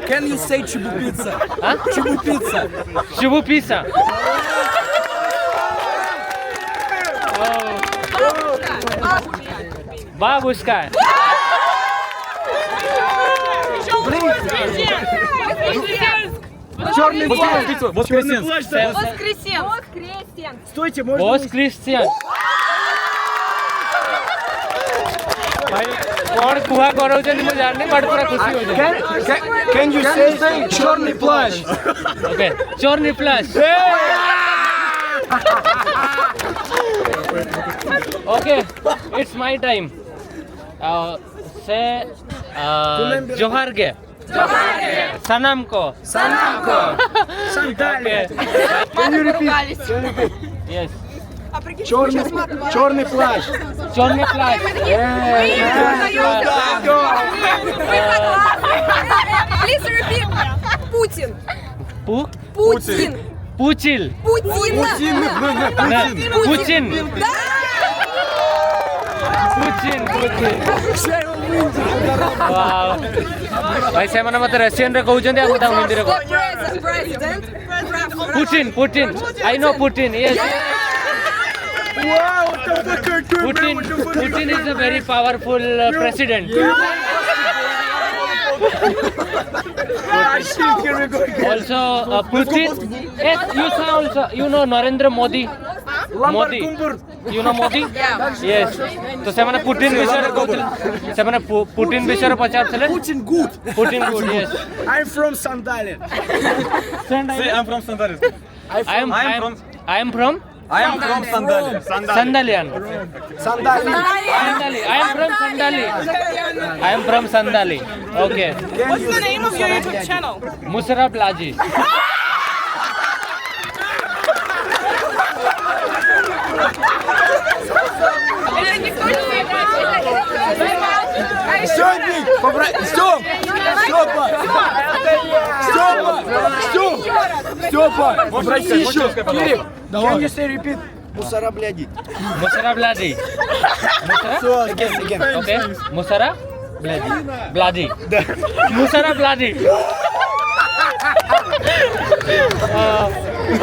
can you say chibupizza? Huh? Chibupizza. Чебуписа। Бабушка। Черный плащ. Воскресенск। Воскресенск. Стойте, можно? Boss Christian. भाई, कौन कुहा करो जन मुझे जानने बड़ पूरा खुशी हो जाए। Can, can, can you say черный плащ? Okay, черный плащ. Okay, it's my time. Uh, say, uh, जोहार गे। ᱥᱟᱱᱟᱢ ᱠᱚ᱾ ᱥᱟᱱᱟᱢ ᱠᱚ᱾ Santal. Okay. Can you repeat? Can you repeat? Yes. Черный, черный плащ. Черный плащ. Please repeat. Путин. Пу? Путин. Путин. Путин. Путин. Да. Путин, Путин. Wow. भाई, ସେମାନେ ମତେ ରଷିଆନ ରେ କହୁଛନ୍ତି, ଆଉ ତାଙ୍କୁ ହିନ୍ଦୀରେ କହ। President, president। Putin, Putin. I know Putin, yes. Wow, what the fuck are you doing, Putin, man? What the fuck? Putin is a very powerful, uh, president. I think here we go again. Also, uh, Putin. Yes, you saw also. You know Narendra Modi? Modi. You know Modi? Yes. तो ସେମାନେ Putin ବିଷୟରେ କହୁଥିଲେ। ସେମାନେ ପୁ-, Putin ବିଷୟରେ ପଚାରୁଥିଲେ। Putin good. Putin good, yes. I'm from Sandalya. Say, I'm from Sandalya. I am, I am, I am from I am from Sandalya. Sandalian. Sandali. Sandali. I am from Sandali. I am from Sandali. Okay. What's the name of your YouTube channel? Musara Blaji. Все, Ник, побра-, Стёп! Стёпа! Стёпа! Стёпа! Стёпа! Попроси ещё! Кирилл, can you say repeat? Мусора, бляди. Мусора, бляди. Мусора? Всё, again, again. Okay. Мусора? Бляди. Бляди. Да. Мусора, бляди. Uh,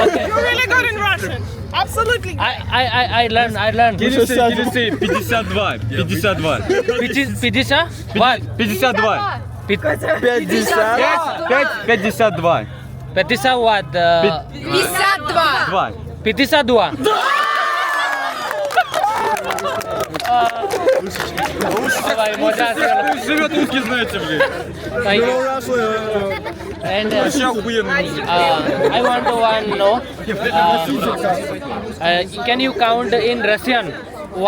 okay. You're really good in Russian. Absolutely. I, I, I, I learn, I learn. Can you say, can you say пятьдесят два? Пятьдесят два. Пяти-, пятьдесят? What? Пятьдесят два. Пи-, пятьдесят. Пять, пять, пятьдесят два. Пятьдесят what? Uh, пятьдесят два. Два. Pitisa dua. ভাই, মজা আছে। Живет узкий, знаете, блин. Thank you. And uh, Вообще охуенный мужик. Uh, I want to one know. Uh, uh, can you count in Russian?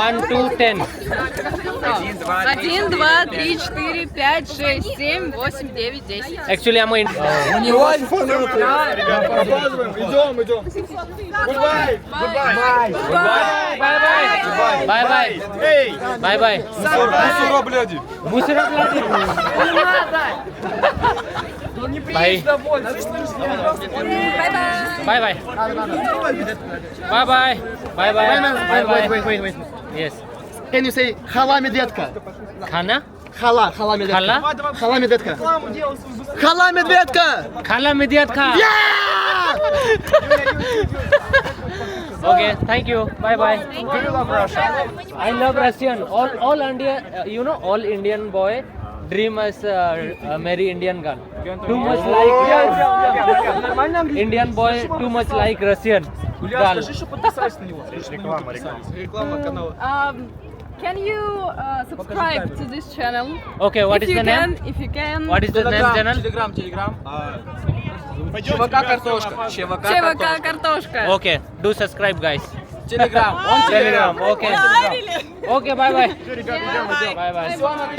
One, two, ten. Один, два, три, четыре, пять, шесть, семь, восемь, девять, десять. Actually, I'm in. У него iPhone. Показываем. Идем, идем. Goodbye. Goodbye. Bye bye. Bye bye. Эй. Bye bye. Мусора, блядь. Мусора, блядь. Bye. Bye bye. Bye bye. Bye bye. Bye bye. Wait, wait, wait, wait, wait. Yes. Can you say хала медведка? Хана? Хала, хала медведка. Хала? Хала медведка. Хала медведка! Хала медведка! Yeah! Okay, thank you. Bye bye. Do you love Russia? I love Russian. All, all India, uh, you know, all Indian boy dream as uh, a merry Indian girl. Too much like Indian boy, too much like Russian girl. Реклама, реклама. Реклама канала. Um, can you uh, subscribe to this channel? Okay, what is the name? If you can. What is the name channel? Telegram, Telegram. А, ЧВК картошка. ЧВК картошка. Okay, do subscribe, guys. Telegram. On Telegram. Okay. Okay, bye bye. Bye bye.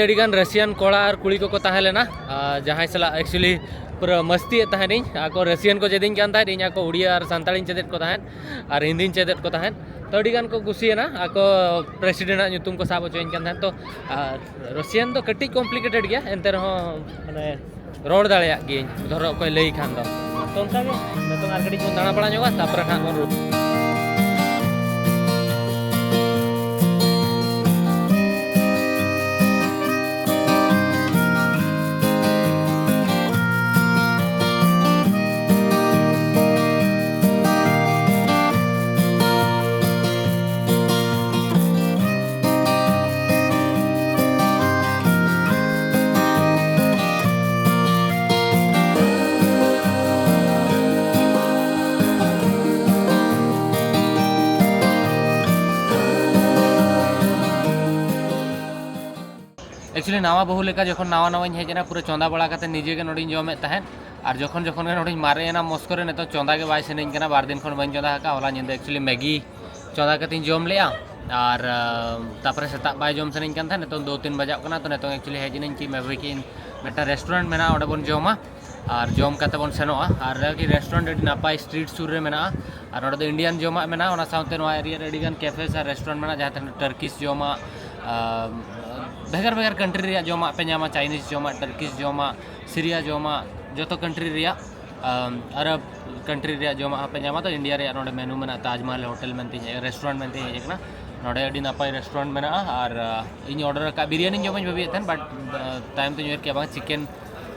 ᱟᱹᱰᱤ ᱜᱟᱱ ᱨᱟᱥᱤᱭᱟᱱ ᱠᱚᱲᱟ ᱟᱨ ᱠᱩᱲᱤ ᱠᱚᱠᱚ ᱛᱟᱦᱮᱸ ᱞᱮᱱᱟ, ᱟᱨ ᱡᱟᱦᱟᱸᱭ ᱥᱟᱞᱟᱜ actually ᱯᱩᱨᱟᱹ ᱢᱟᱥᱛᱤᱭᱮᱫ ᱛᱟᱦᱮᱱᱤᱧ᱾ ᱟᱠᱚ ᱨᱟᱥᱤᱭᱟᱱ ᱠᱚ ᱪᱮᱫᱤᱧ ᱠᱟᱱ ᱛᱟᱦᱮᱸᱫ, ᱤᱧ ᱟᱠᱚ ᱩᱲᱤᱭᱟ ᱟᱨ ᱥᱟᱱᱛᱟᱲᱤᱧ ᱪᱮᱫᱮᱫ ᱠᱚ ᱛᱟᱦᱮᱸᱫ ᱟᱨ ᱦᱤᱱᱫᱤᱧ ᱪᱮᱫᱮᱫ ᱠᱚ ᱛᱟᱦᱮᱸᱫ᱾ ᱛᱚ ᱟᱹᱰᱤ ᱜᱟᱱ ᱠᱚ ᱠᱩᱥᱤᱭᱮᱱᱟ᱾ ᱟᱠᱚ ᱯᱨᱮᱥᱤᱰᱮᱱᱴ ᱟᱜ ᱧᱩᱛᱩᱢ ᱠᱚ ᱥᱟᱵ ᱦᱚᱪᱚᱭᱤᱧ ᱠᱟᱱ ᱛᱟᱦᱮᱸᱫ᱾ ᱛᱚ ᱟᱨ ᱨᱟᱥᱤᱭᱟᱱ ᱫᱚ ᱠᱟᱹᱴᱤᱡ complicated ᱜᱮᱭᱟ, ᱮᱱᱛᱮ ᱨᱮᱦᱚᱸ ᱢᱟᱱᱮ ᱨᱚᱲ ᱫᱟᱲᱮᱭᱟᱜ ᱜᱤᱭᱟᱹᱧ, ᱫᱷᱚᱨᱚ ᱚᱠᱚᱭ ᱞᱟᱹᱭ ᱠᱷᱟᱱ ᱫᱚ᱾ ᱛᱚ ᱚᱱᱠᱟ ᱜᱮ ᱱᱤᱛᱚᱝ ᱟᱨ ᱠᱟᱹᱴᱤᱡ ᱵᱚᱱ ᱫᱟᱬᱟ ᱵᱟᱲᱟ ᱧᱚᱜᱟ, ᱛᱟᱨᱯᱚᱨᱮ ᱱᱟᱦᱟᱜ ᱵᱚᱱ ᱨᱩᱣᱟᱹᱲ᱾ Actually ᱱᱟᱣᱟ ᱵᱟᱹᱦᱩ ᱞᱮᱠᱟ ᱡᱚᱠᱷᱚᱱ ᱱᱟᱣᱟ ᱱᱟᱣᱟᱧ ᱦᱮᱡ ᱮᱱᱟ, ᱯᱩᱨᱟᱹ ᱪᱚᱸᱫᱟ ᱵᱟᱲᱟ ᱠᱟᱛᱮ ᱱᱤᱡᱮ ᱜᱮ ᱱᱚᱰᱮᱧ ᱡᱚᱢᱮᱫ ᱛᱟᱦᱮᱸᱫ᱾ ᱟᱨ ᱡᱚᱠᱷᱚᱱ ᱡᱚᱠᱷᱚᱱ ᱜᱮ ᱱᱚᱰᱮᱧ ᱢᱟᱨᱮᱭᱮᱱᱟ ᱢᱚᱥᱠᱚ ᱨᱮ, ᱱᱤᱛᱚᱜ ᱪᱚᱸᱫᱟ ᱜᱮ ᱵᱟᱭ ᱥᱟᱱᱟᱧ ᱠᱟᱱᱟ᱾ ᱵᱟᱨ ᱫᱤᱱ ᱠᱷᱚᱱ ᱵᱟᱹᱧ ᱪᱚᱸᱫᱟ ᱟᱠᱟᱫᱼᱟ᱾ ᱦᱚᱞᱟ ᱧᱤᱫᱟᱹ actually ᱢᱮᱜᱤ ᱪᱚᱸᱫᱟ ᱠᱟᱛᱮᱧ ᱡᱚᱢ ᱞᱮᱜᱼᱟ᱾ ᱟᱨ ᱛᱟᱨᱯᱚᱨᱮ ᱥᱮᱛᱟᱜ ᱵᱟᱭ ᱡᱚᱢ ᱥᱟᱱᱟᱧ ᱠᱟᱱ ᱛᱟᱦᱮᱸᱫ᱾ ᱱᱤᱛᱚᱝ ᱫᱩ ᱛᱤᱱ ᱵᱟᱡᱟᱜ ᱠᱟᱱᱟ᱾ ᱛᱚ ᱱᱤᱛᱚᱝ actually ᱦᱮᱡ ᱮᱱᱟᱹᱧ ᱪᱮᱫ ᱢᱮᱵᱷᱤ ᱠᱤ ᱤᱱ ᱢᱤᱫᱴᱟᱝ ᱨᱮᱥᱴᱩᱨᱮᱱᱴ ᱢᱮᱱᱟᱜᱼᱟ, ᱚᱸᱰᱮ ᱵᱚᱱ ᱡᱚᱢᱟ᱾ ᱟᱨ ᱡᱚᱢ ᱠᱟᱛᱮ ᱵᱚᱱ ᱥᱮᱱᱚᱜᱼᱟ᱾ ᱟᱨ ᱨᱮᱥᱴᱩᱨᱮᱱᱴ ᱟᱹᱰᱤ ᱱᱟᱯᱟᱭ ᱥᱴᱨᱤᱴ ᱥᱩᱨ ᱨᱮ ᱢᱮᱱᱟᱜᱼᱟ᱾ ᱟᱨ ᱱᱚᱰᱮ ᱫᱚ ᱤᱱᱰᱤᱭᱟᱱ ᱡᱚᱢᱟᱜ ᱢᱮᱱᱟᱜᱼᱟ᱾ ᱚᱱᱟ ᱥᱟᱶᱛᱮ ᱱᱚᱣᱟ ᱮᱨᱤᱭᱟ ᱨᱮ ᱟᱹᱰᱤᱜᱟᱱ ᱠᱮᱯᱷᱮᱥ ᱟᱨ ᱨᱮᱥᱴᱩᱨᱮᱱᱴ ᱢᱮᱱᱟᱜᱼᱟ, ᱡᱟᱦᱟᱸ ᱛᱤᱱᱟᱹᱜ ᱴᱟᱨᱠᱤᱥ ᱡᱚᱢᱟᱜ, ᱟᱨ ᱵᱷᱮᱜᱟᱨ ᱵᱷᱮᱜᱟᱨ ᱠᱟᱱᱴᱨᱤ ᱨᱮᱭᱟᱜ ᱡᱚᱢᱟᱜ ᱯᱮ ᱧᱟᱢᱟ᱾ ᱪᱟᱭᱱᱤᱡᱽ ᱡᱚᱢᱟᱜ, ᱴᱟᱨᱠᱤᱥ ᱡᱚᱢᱟᱜ, ᱥᱤᱨᱤᱭᱟ ᱡᱚᱢᱟᱜ, ᱡᱚᱛᱚ ᱠᱟᱱᱴᱨᱤ ᱨᱮᱭᱟᱜ, ᱟᱨᱟᱵᱽ ᱠᱟᱱᱴᱨᱤ ᱨᱮᱭᱟᱜ ᱡᱚᱢᱟᱜ ᱦᱚᱸᱯᱮ ᱧᱟᱢᱟ᱾ ᱛᱚ ᱤᱱᱰᱤᱭᱟ ᱨᱮᱭᱟᱜ ᱱᱚᱰᱮ ᱢᱮᱱᱩ ᱢᱮᱱᱟᱜᱼᱟ, ᱛᱟᱡᱽᱢᱟᱦᱟᱞ ᱦᱳᱴᱮᱞ ᱢᱮᱱᱛᱮ ᱨᱮᱥᱴᱩᱨᱮᱱᱴ ᱢᱮᱱᱛᱮ ᱦᱮᱡ ᱟᱠᱟᱱᱟ᱾ ᱱᱚᱰᱮ ᱟᱹᱰᱤ ᱱᱟᱯᱟᱭ ᱨᱮᱥᱴᱩᱨᱮᱱᱴ ᱢᱮᱱᱟᱜᱼᱟ᱾ ᱟᱨ ᱤᱧ ᱚᱰᱟᱨ ᱟᱠᱟᱫ ᱵᱤᱨᱭᱟᱱᱤᱧ ᱡᱚᱢᱟᱧ ᱵᱷᱟᱹᱵᱤᱭᱮᱫ ᱛᱟᱦᱮᱱ, ᱵᱟᱴ ᱛᱟᱭᱚᱢ ᱛᱮᱧ ᱩᱭᱦᱟᱹᱨ ᱠᱮᱫᱟ ᱵᱟᱝ, ᱪᱤᱠᱮᱱ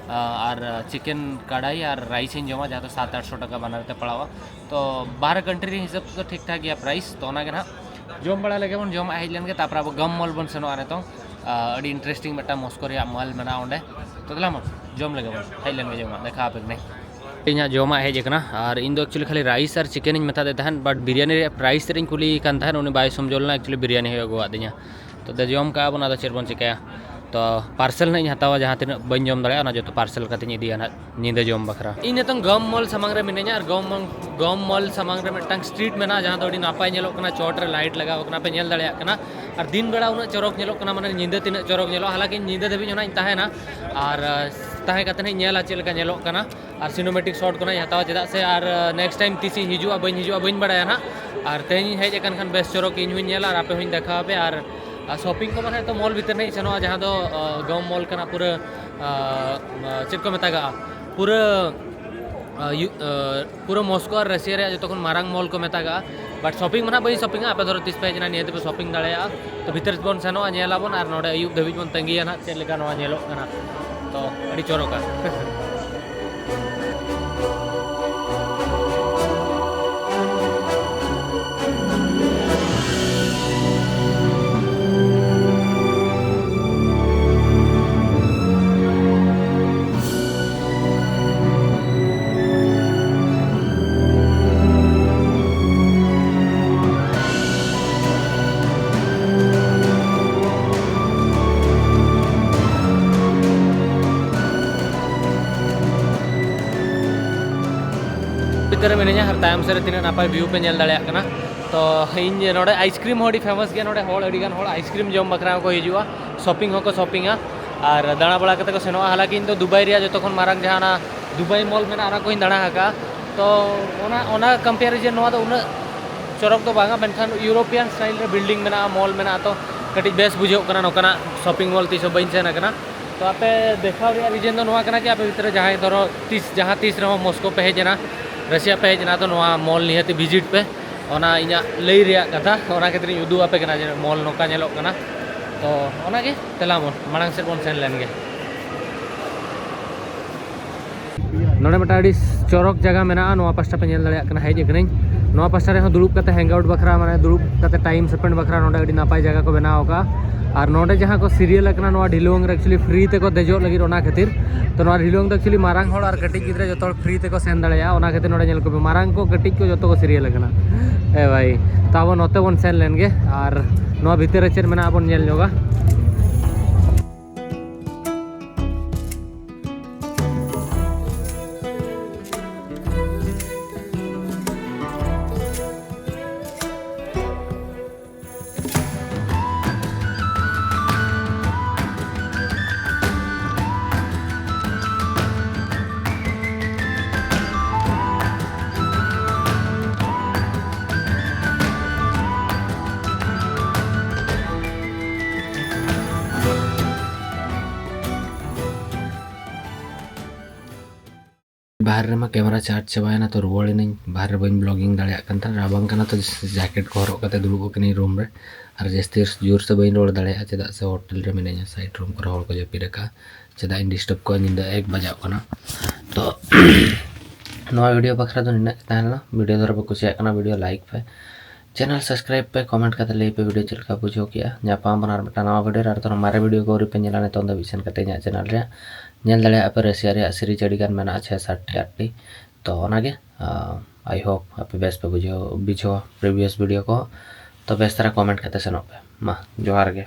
ᱟᱨ ᱪᱤᱠᱮᱱ ᱠᱟᱲᱟᱦᱤ ᱟᱨ ᱨᱟᱭᱤᱥ ᱤᱧ ᱡᱚᱢᱟ, ᱡᱟᱦᱟᱸ ᱫᱚ ᱥᱟᱛ ᱟᱴᱥᱚ ᱴᱟᱠᱟ ᱵᱟᱱᱟᱨ ᱛᱮ ᱯᱟᱲᱟᱣᱟ᱾ ᱛᱚ ᱵᱟᱦᱨᱮ ᱠᱟᱱᱴᱨᱤ ᱨᱮ ᱦᱤᱥᱟᱹᱵ ᱛᱮᱫᱚ ᱴᱷᱤᱠ ᱴᱷᱟᱠ ᱜᱮᱭᱟ ᱯᱨᱟᱭᱤᱥ᱾ ᱛᱚ ᱚᱱᱟ ᱜᱮ ᱱᱟᱦᱟᱜ ᱡᱚᱢ ᱵᱟᱲᱟ ᱞᱮᱜᱮ ᱵᱚᱱ᱾ ᱡᱚᱢᱟᱜ ᱦᱮᱡ ᱞᱮᱱ ᱜᱮ, ᱛᱟᱨᱯᱚᱨ ᱟᱵᱚ ᱜᱟᱢ ᱢᱚᱞ ᱵᱚᱱ ᱥᱮᱱᱚᱜᱼᱟ ᱱᱤᱛᱚᱝ᱾ ᱟᱹᱰᱤ ᱤᱱᱴᱟᱨᱮᱥᱴᱤᱝ ᱢᱤᱫᱴᱟᱝ ᱢᱚᱥᱠᱳ ᱨᱮᱭᱟᱜ ᱢᱚᱞ ᱢᱮᱱᱟᱜᱼᱟ ᱚᱸᱰᱮ᱾ ᱛᱚ ᱫᱮᱞᱟ ᱢᱟ ᱡᱚᱢ ᱞᱮᱜᱮ ᱵᱚᱱ, ᱦᱮᱡ ᱞᱮᱱ ᱜᱮ ᱡᱚᱢᱟᱜ ᱫᱮᱠᱷᱟᱣ ᱟᱯᱮ ᱠᱟᱹᱱᱟᱹᱧ᱾ ᱤᱧᱟᱹᱜ ᱡᱚᱢᱟᱜ ᱦᱮᱡ ᱟᱠᱟᱱᱟ ᱟᱨ ᱤᱧ ᱫᱚ actually ᱠᱷᱟᱹᱞᱤ ᱨᱟᱭᱤᱥ ᱟᱨ ᱪᱤᱠᱮᱱ ᱤᱧ ᱢᱮᱛᱟᱫᱮ ᱛᱟᱦᱮᱸᱫ, ᱵᱟᱴ ᱵᱤᱨᱭᱟᱱᱤ ᱨᱮᱭᱟᱜ ᱯᱨᱟᱭᱤᱥ ᱛᱮᱫ ᱤᱧ ᱠᱩᱞᱤᱭᱮ ᱠᱟᱱ ᱛᱟᱦᱮᱸᱫ, ᱩᱱᱤ ᱵᱟᱭ ᱥᱚᱢᱡᱷᱟᱹᱣ ᱞᱮᱱᱟ᱾ Actually ᱵᱤᱨᱭᱟᱱᱤ ᱦᱚᱸᱭ ᱟᱹᱜᱩᱣᱟᱫᱤᱧᱟ᱾ ᱛᱚ ᱫᱮ ᱡᱚᱢ ᱠᱟᱜᱼᱟ ᱵᱚᱱ, ᱟᱫᱚ ᱪᱮᱫ ᱵᱚᱱ ᱪᱤᱠᱟᱹᱭᱟ᱾ ᱛᱚ ᱯᱟᱨᱥᱮᱞ ᱱᱟᱦᱟᱜ ᱤᱧ ᱦᱟᱛᱟᱣᱟ, ᱡᱟᱦᱟᱸ ᱛᱤᱱᱟᱹᱜ ᱵᱟᱹᱧ ᱡᱚᱢ ᱫᱟᱲᱮᱭᱟᱜᱼᱟ ᱚᱱᱟ ᱡᱚᱛᱚ ᱯᱟᱨᱥᱮᱞ ᱠᱟᱛᱮᱧ ᱤᱫᱤᱭᱟ ᱱᱟᱦᱟᱜ ᱧᱤᱫᱟᱹ ᱡᱚᱢ ᱵᱟᱠᱷᱨᱟ᱾ ᱤᱧ ᱱᱤᱛᱚᱝ ᱜᱟᱢ ᱢᱚᱞ ᱥᱟᱢᱟᱝ ᱨᱮ ᱢᱤᱱᱟᱹᱧᱟ ᱟᱨ ᱜᱟᱢ ᱢᱚᱞ, ᱜᱟᱢ ᱢᱚᱞ ᱥᱟᱢᱟᱝ ᱨᱮ ᱢᱤᱫᱴᱟᱝ ᱥᱴᱨᱤᱴ ᱢᱮᱱᱟᱜᱼᱟ, ᱡᱟᱦᱟᱸ ᱫᱚ ᱟᱹᱰᱤ ᱱᱟᱯᱟᱭ ᱧᱮᱞᱚᱜ ᱠᱟᱱᱟ᱾ ᱪᱚᱴ ᱨᱮ ᱞᱟᱭᱤᱴ ᱞᱟᱜᱟᱣ ᱠᱟᱱᱟ, ᱯᱮ ᱧᱮᱞ ᱫᱟᱲᱮᱭᱟᱜ ᱠᱟᱱᱟ᱾ ᱟᱨ ᱫᱤᱱ ᱵᱮᱲᱟ ᱩᱱᱟᱹᱜ ᱪᱚᱨᱚᱠ ᱧᱮᱞᱚᱜ ᱠᱟᱱᱟ, ᱢᱟᱱᱮ ᱧᱤᱫᱟᱹ ᱛᱤᱱᱟᱹᱜ ᱪᱚᱨᱚᱠ ᱧᱮᱞᱚᱜᱼᱟ᱾ ᱦᱟᱞᱟᱝᱠᱤ ᱤᱧ ᱧᱤᱫᱟᱹ ᱫᱷᱟᱹᱵᱤᱡ ᱚᱱᱟᱧ ᱛᱟᱦᱮᱱᱟ ᱟᱨ ᱟᱸ, ᱛᱟᱦᱮᱸ ᱠᱟᱛᱮ ᱦᱟᱸᱜ ᱤᱧ ᱧᱮᱞᱟ ᱪᱮᱫ ᱞᱮᱠᱟ ᱧᱮᱞᱚᱜ ᱠᱟᱱᱟ᱾ ᱟᱨ ᱥᱤᱱᱮᱢᱮᱴᱤᱠ ᱥᱚᱴ ᱠᱚ ᱱᱟᱦᱟᱜ ᱤᱧ ᱦᱟᱛᱟᱣᱟ, ᱪᱮᱫᱟᱜ ᱥᱮ ᱟᱨ ᱱᱮᱠᱥᱴ ᱴᱟᱭᱤᱢ ᱛᱤᱥ ᱤᱧ ᱦᱤᱡᱩᱜᱼᱟ ᱵᱟᱹᱧ ᱦᱤᱡᱩᱜᱼᱟ ᱵᱟᱹᱧ ᱵᱟᱲᱟᱭᱟ ᱱᱟᱦᱟᱜ᱾ ᱟᱨ ᱛᱮᱦᱮᱧ ᱤᱧ ᱦᱮᱡ ᱟᱠᱟᱱ ᱠᱷᱟᱱ ᱵᱮᱥ ᱪᱚᱨᱚᱠ ᱤᱧ ᱦᱚᱸᱧ ᱧᱮᱞᱟ ᱟᱨ ᱟᱯᱮ ᱦᱚᱸᱧ ᱫᱮᱠᱷᱟᱣ ᱟᱯᱮᱭᱟ᱾ ᱟᱨ, ᱟᱨ ᱥᱚᱯᱤᱝ ᱠᱚᱢᱟ ᱱᱟᱦᱟᱜ ᱛᱚ ᱢᱚᱞ ᱵᱷᱤᱛᱤᱨ ᱱᱟᱦᱟᱜ ᱤᱧ ᱥᱮᱱᱚᱜᱼᱟ, ᱡᱟᱦᱟᱸ ᱫᱚ ᱟᱸ, ᱜᱟᱢ ᱢᱚᱞ ᱠᱟᱱᱟ, ᱯᱩᱨᱟᱹ ᱟᱸ, ᱪᱮᱫ ᱠᱚ ᱢᱮᱛᱟᱜᱟᱜᱼᱟ, ᱯᱩᱨᱟᱹ ᱟᱸ, ᱭᱩ-, ᱟᱸ, ᱯᱩᱨᱟᱹ ᱢᱚᱥᱠᱳ ᱟᱨ ᱨᱟᱥᱤᱭᱟ ᱨᱮᱭᱟᱜ ᱡᱚᱛᱚ ᱠᱷᱚᱱ ᱢᱟᱨᱟᱝ ᱢᱚᱞ ᱠᱚ ᱢᱮᱛᱟᱜᱟᱜᱼᱟ᱾ ᱵᱟᱴ ᱥᱚᱯᱤᱝ ᱢᱟ ᱱᱟᱦᱟᱜ ᱵᱟᱹᱧ ᱥᱚᱯᱤᱝᱟ, ᱟᱯᱮ ᱫᱷᱚᱨᱚ ᱛᱤᱥ ᱯᱮ ᱦᱮᱡ ᱮᱱᱟ ᱱᱤᱭᱟᱹ ᱛᱮᱯᱮ ᱥᱚᱯᱤᱝ ᱫᱟᱲᱮᱭᱟᱜᱼᱟ᱾ ᱛᱚ ᱵᱷᱤᱛᱤᱨ ᱵᱚᱱ ᱥᱮᱱᱚᱜᱼᱟ, ᱧᱮᱞᱟᱵᱚᱱ ᱟᱨ ᱱᱚᱰᱮ ᱟᱹᱭᱩᱵ ᱫᱷᱟᱹᱵᱤᱡ ᱵᱚᱱ ᱛᱟᱺᱜᱤᱭᱟ ᱱᱟᱦᱟᱜ ᱪᱮᱫ ᱞᱮᱠᱟ ᱱᱚᱣᱟ ᱧᱮᱞᱚᱜ ᱠᱟᱱᱟ᱾ ᱛᱚ ᱟᱹᱰᱤ ᱪᱚᱨᱚᱠᱟ᱾ ᱨᱮ ᱢᱤᱱᱟᱹᱧᱟ ᱟᱨ ᱛᱟᱭᱚᱢ ᱥᱮᱫ ᱨᱮ ᱛᱤᱱᱟᱹᱜ ᱱᱟᱯᱟᱭ ᱵᱷᱤᱭᱩ ᱯᱮ ᱧᱮᱞ ᱫᱟᱲᱮᱭᱟᱜ ᱠᱟᱱᱟ᱾ ᱛᱚ ᱤᱧ ᱱᱚᱰᱮ ᱟᱭᱤᱥᱠᱨᱤᱢ ᱦᱚᱸ ᱟᱹᱰᱤ ᱯᱷᱮᱢᱟᱥ ᱜᱮᱭᱟ, ᱱᱚᱰᱮ ᱦᱚᱲ ᱟᱹᱰᱤ ᱜᱟᱱ ᱦᱚᱲ ᱟᱭᱤᱥᱠᱨᱤᱢ ᱡᱚᱢ ᱵᱟᱠᱷᱨᱟ ᱦᱚᱸᱠᱚ ᱦᱤᱡᱩᱜᱼᱟ, ᱥᱚᱯᱤᱝ ᱦᱚᱸᱠᱚ ᱥᱚᱯᱤᱝᱟ ᱟᱨ ᱫᱟᱬᱟ ᱵᱟᱲᱟ ᱠᱟᱛᱮ ᱠᱚ ᱥᱮᱱᱚᱜᱼᱟ᱾ ᱦᱟᱞᱟᱸᱠᱤ ᱤᱧ ᱫᱚ ᱫᱩᱵᱟᱭ ᱨᱮᱭᱟᱜ ᱡᱚᱛᱚ ᱠᱷᱚᱱ ᱢᱟᱨᱟᱝ ᱡᱟᱦᱟᱸ ᱚᱱᱟ ᱫᱩᱵᱟᱭ ᱢᱚᱞ ᱢᱮᱱᱟᱜᱼᱟ, ᱚᱱᱟ ᱠᱚᱧ ᱫᱟᱬᱟ ᱟᱠᱟᱫᱼᱟ᱾ ᱛᱚ ᱚᱱᱟ ᱚᱱᱟ ᱠᱚᱢᱯᱮᱭᱟᱨᱤᱡᱚᱱ ᱱᱚᱣᱟ ᱫᱚ ᱩᱱᱟᱹᱜ ᱪᱚᱨᱚᱠ ᱫᱚ ᱵᱟᱝᱟ, ᱢᱮᱱᱠᱷᱟᱱ ᱤᱭᱩᱨᱳᱯᱤᱭᱟᱱ ᱥᱴᱟᱭᱤᱞ ᱨᱮ ᱵᱤᱞᱰᱤᱝ ᱢᱮᱱᱟᱜᱼᱟ, ᱢᱚᱞ ᱢᱮᱱᱟᱜᱼᱟ, ᱛᱚ ᱠᱟᱹᱴᱤᱡ ᱵᱮᱥ ᱵᱩᱡᱷᱟᱹᱜ ᱠᱟᱱᱟ ᱱᱚᱝᱠᱟᱱᱟᱜ ᱥᱚᱯᱤᱝ ᱢᱚᱞ᱾ ᱛᱤᱥ ᱦᱚᱸ ᱵᱟᱹᱧ ᱥᱮᱱ ᱟᱠᱟᱱᱟ᱾ ᱛᱚ ᱟᱯᱮ ᱫᱮᱠᱷᱟᱣ ᱨᱮᱭᱟᱜ ᱨᱤᱡᱮᱱ ᱫᱚ ᱱᱚᱣᱟ ᱠᱟᱱᱟ ᱠᱤ ᱟᱯᱮ ᱵᱷᱤᱛᱨᱤ ᱨᱮ ᱡᱟᱦᱟᱸᱭ ᱫᱷᱚᱨᱚ ᱛᱤᱥ ᱡᱟᱦᱟᱸ ᱛᱤᱥ ᱨᱮᱦᱚᱸ ᱢᱚᱥᱠᱳ ᱯᱮ ᱦᱮᱡ ᱮᱱᱟ, ᱨᱟᱥᱤᱭᱟ ᱯᱮ ᱦᱮᱡ ᱮᱱᱟ, ᱛᱚ ᱱᱚᱣᱟ ᱢᱚᱞ ᱱᱤᱦᱟᱹᱛᱤ ᱵᱷᱤᱡᱤᱴ ᱯᱮ᱾ ᱚᱱᱟ ᱤᱧᱟᱹᱜ ᱞᱟᱹᱭ ᱨᱮᱭᱟᱜ ᱠᱟᱛᱷᱟ, ᱚᱱᱟ ᱠᱷᱟᱹᱛᱤᱨ ᱤᱧ ᱩᱫᱩᱜ ᱟᱯᱮ ᱠᱟᱱᱟ ᱡᱮ ᱢᱚᱞ ᱱᱚᱝᱠᱟ ᱧᱮᱞᱚᱜ ᱠᱟᱱᱟ᱾ ᱛᱚ ᱚᱱᱟᱜᱮ, ᱫᱮᱞᱟ ᱵᱚᱱ ᱢᱟᱲᱟᱝ ᱥᱮᱫ ᱵᱚᱱ ᱥᱮᱱ ᱞᱮᱱ ᱜᱮ᱾ ᱱᱚᱰᱮ ᱢᱤᱫᱴᱟᱝ ᱟᱹᱰᱤ ᱪᱚᱨᱚᱠ ᱡᱟᱭᱜᱟ ᱢᱮᱱᱟᱜᱼᱟ, ᱱᱚᱣᱟ ᱯᱟᱥᱴᱟ ᱯᱮ ᱧᱮᱞ ᱫᱟᱲᱮᱭᱟᱜ ᱠᱟᱱᱟ, ᱦᱮᱡ ᱟᱠᱟᱱᱟᱹᱧ᱾ ᱱᱚᱣᱟ ᱯᱟᱥᱴᱟ ᱨᱮᱦᱚᱸ ᱫᱩᱲᱩᱵ ᱠᱟᱛᱮ ᱦᱮᱝ ᱟᱣᱩᱴ ᱵᱟᱠᱷᱨᱟ, ᱢᱟᱱᱮ ᱫᱩᱲᱩᱵ ᱠᱟᱛᱮ ᱴᱟᱭᱤᱢ ᱥᱯᱮᱱᱰ ᱵᱟᱠᱷᱨᱟ ᱱᱚᱰᱮ ᱟᱹᱰᱤ ᱱᱟᱯᱟᱭ ᱡᱟᱭᱜᱟ ᱠᱚ ᱵᱮᱱᱟᱣ ᱟᱠᱟᱫᱼᱟ᱾ ᱟᱨ ᱱᱚᱰᱮ ᱡᱟᱦᱟᱸ ᱠᱚ ᱥᱤᱨᱤᱭᱟᱞ ᱟᱠᱟᱱᱟ, ᱱᱚᱣᱟ ᱰᱷᱤᱞᱣᱟᱹᱝ ᱨᱮ ᱮᱠᱪᱩᱭᱮᱞᱤ ᱯᱷᱨᱤ ᱛᱮᱠᱚ ᱫᱮᱡᱚᱜ ᱞᱟᱹᱜᱤᱫ, ᱚᱱᱟ ᱠᱷᱟᱹᱛᱤᱨ᱾ ᱛᱚ ᱱᱚᱣᱟ ᱰᱷᱤᱞᱣᱟᱹᱝ ᱫᱚ ᱮᱠᱪᱩᱭᱮᱞᱤ ᱢᱟᱨᱟᱝ ᱦᱚᱲ ᱟᱨ ᱠᱟᱹᱴᱤᱡ ᱜᱤᱫᱽᱨᱟᱹ ᱡᱚᱛᱚ ᱦᱚᱲ ᱯᱷᱨᱤ ᱛᱮᱠᱚ ᱥᱮᱱ ᱫᱟᱲᱮᱭᱟᱜᱼᱟ, ᱚᱱᱟ ᱠᱷᱟᱹᱛᱤᱨ ᱱᱚᱰᱮ ᱧᱮᱞ ᱠᱚᱯᱮ ᱢᱟᱨᱟᱝ ᱠᱚ ᱠᱟᱹᱴᱤᱡ ᱠᱚ ᱡᱚᱛᱚ ᱠᱚ ᱥᱤᱨᱤᱭᱟᱞ ᱟᱠᱟᱱᱟ᱾ ᱦᱮᱸ ᱵᱷᱟᱭ, ᱛᱚ ᱟᱵᱚ ᱱᱚᱛᱮ ᱵᱚᱱ ᱥᱮᱱ ᱞᱮᱱ ᱜᱮ ᱟᱨ ᱱᱚᱣᱟ ᱵᱷᱤᱛᱤᱨ ᱨᱮ ᱪᱮᱫ ᱢᱮᱱᱟᱜᱼᱟ ᱵᱚᱱ ᱧᱮᱞ ᱧᱚᱜᱟ᱾ ᱵᱟᱦᱨᱮ ᱨᱮᱢᱟ ᱠᱮᱢᱮᱨᱟ ᱪᱟᱨᱡᱽ ᱪᱟᱵᱟᱭᱮᱱᱟ, ᱛᱚ ᱨᱩᱣᱟᱹᱲ ᱮᱱᱟᱹᱧ᱾ ᱵᱟᱦᱨᱮ ᱨᱮ ᱵᱟᱹᱧ ᱵᱞᱚᱜᱤᱝ ᱫᱟᱲᱮᱭᱟᱜ ᱠᱟᱱ ᱛᱟᱦᱮᱸᱫ, ᱨᱟᱵᱟᱝ ᱠᱟᱱᱟ, ᱛᱚ ᱡᱟᱠᱮᱴ ᱠᱚ ᱦᱚᱨᱚᱜ ᱠᱟᱛᱮ ᱫᱩᱲᱩᱵ ᱟᱠᱟᱱᱟᱹᱧ ᱨᱩᱢ ᱨᱮ᱾ ᱟᱨ ᱡᱟᱹᱥᱛᱤ ᱡᱳᱨ ᱥᱮ ᱵᱟᱹᱧ ᱨᱚᱲ ᱫᱟᱲᱮᱭᱟᱜᱼᱟ, ᱪᱮᱫᱟᱜ ᱥᱮ ᱦᱳᱴᱮᱞ ᱨᱮ ᱢᱤᱱᱟᱹᱧᱟ, ᱥᱟᱭᱤᱰ ᱨᱩᱢ ᱠᱚᱨᱮ ᱦᱚᱲ ᱠᱚ ᱡᱟᱹᱯᱤᱫ ᱟᱠᱟᱫᱼᱟ᱾ ᱪᱮᱫᱟᱜ ᱤᱧ ᱰᱤᱥᱴᱟᱵᱽ ᱠᱚᱣᱟ, ᱧᱤᱫᱟᱹ ᱮᱠ ᱵᱟᱡᱟᱜ ᱠᱟᱱᱟ᱾ ᱛᱚ ᱱᱚᱣᱟ ᱵᱷᱤᱰᱤᱭᱳ ᱵᱟᱠᱷᱨᱟ ᱫᱚ ᱱᱤᱱᱟᱹᱜ ᱜᱮ ᱛᱟᱦᱮᱸ ᱞᱮᱱᱟ᱾ ᱵᱷᱤᱰᱤᱭᱳ ᱫᱷᱟᱨᱟ ᱯᱮ ᱠᱩᱥᱤᱭᱟᱜ ᱠᱟᱱᱟ, ᱵᱷᱤᱰᱤᱭᱳ ᱞᱟᱭᱤᱠ ᱯᱮ, ᱪᱮᱱᱮᱞ ᱥᱟᱵᱥᱠᱨᱟᱭᱤᱵᱽ ᱯᱮ, ᱠᱚᱢᱮᱱᱴ ᱠᱟᱛᱮ ᱞᱟᱹᱭ ᱯᱮ ᱵᱷᱤᱰᱤᱭᱳ ᱪᱮᱫ ᱞᱮᱠᱟ ᱵᱩᱡᱷᱟᱹᱣ ᱠᱮᱜᱼᱟ᱾ ᱧᱟᱯᱟᱢ ᱟᱵᱚᱱ ᱟᱨ ᱢᱤᱫᱴᱟᱝ ᱱᱟᱣᱟ ᱵᱷᱤᱰᱤᱭᱳ ᱨᱮ᱾ ᱟᱨ ᱛᱚ ᱢᱟᱨᱮ ᱵᱷᱤᱰᱤᱭᱳ ᱠᱚ ᱟᱹᱣᱨᱤ ᱯᱮ ᱧᱮᱞᱟ ᱱᱤᱛᱚᱝ ᱫᱷᱟᱹᱵᱤᱡ ᱥᱮᱱ ᱠᱟᱛᱮ ᱤᱧᱟᱹᱜ ᱪᱮᱱᱮᱞ ᱨᱮᱭᱟᱜ, ᱧᱮᱞ ᱫᱟᱲᱮᱭᱟᱜᱼᱟ ᱯᱮ ᱨᱟᱥᱤᱭᱟ ᱨᱮᱭᱟᱜ ᱥᱤᱨᱤᱡᱽ ᱟᱹᱰᱤ ᱜᱟᱱ ᱢᱮᱱᱟᱜᱼᱟ, ᱪᱷᱮ ᱥᱟᱛ ᱴᱤ ᱟᱴ ᱴᱤ᱾ ᱛᱚ ᱚᱱᱟᱜᱮ, ᱟᱭ ᱦᱳᱯ ᱟᱯᱮ ᱵᱮᱥ ᱯᱮ ᱵᱩᱡᱷᱟᱹᱣ ᱵᱩᱡᱷᱟᱹᱣᱟ ᱯᱨᱤᱵᱷᱤᱭᱟᱥ ᱵᱷᱤᱰᱤᱭᱳ ᱠᱚ᱾ ᱛᱚ ᱵᱮᱥ ᱫᱷᱟᱨᱟ ᱠᱚᱢᱮᱱᱴ ᱠᱟᱛᱮ ᱥᱮᱱᱚᱜ ᱯᱮ᱾ ᱢᱟ, ᱡᱚᱦᱟᱨ ᱜᱮ᱾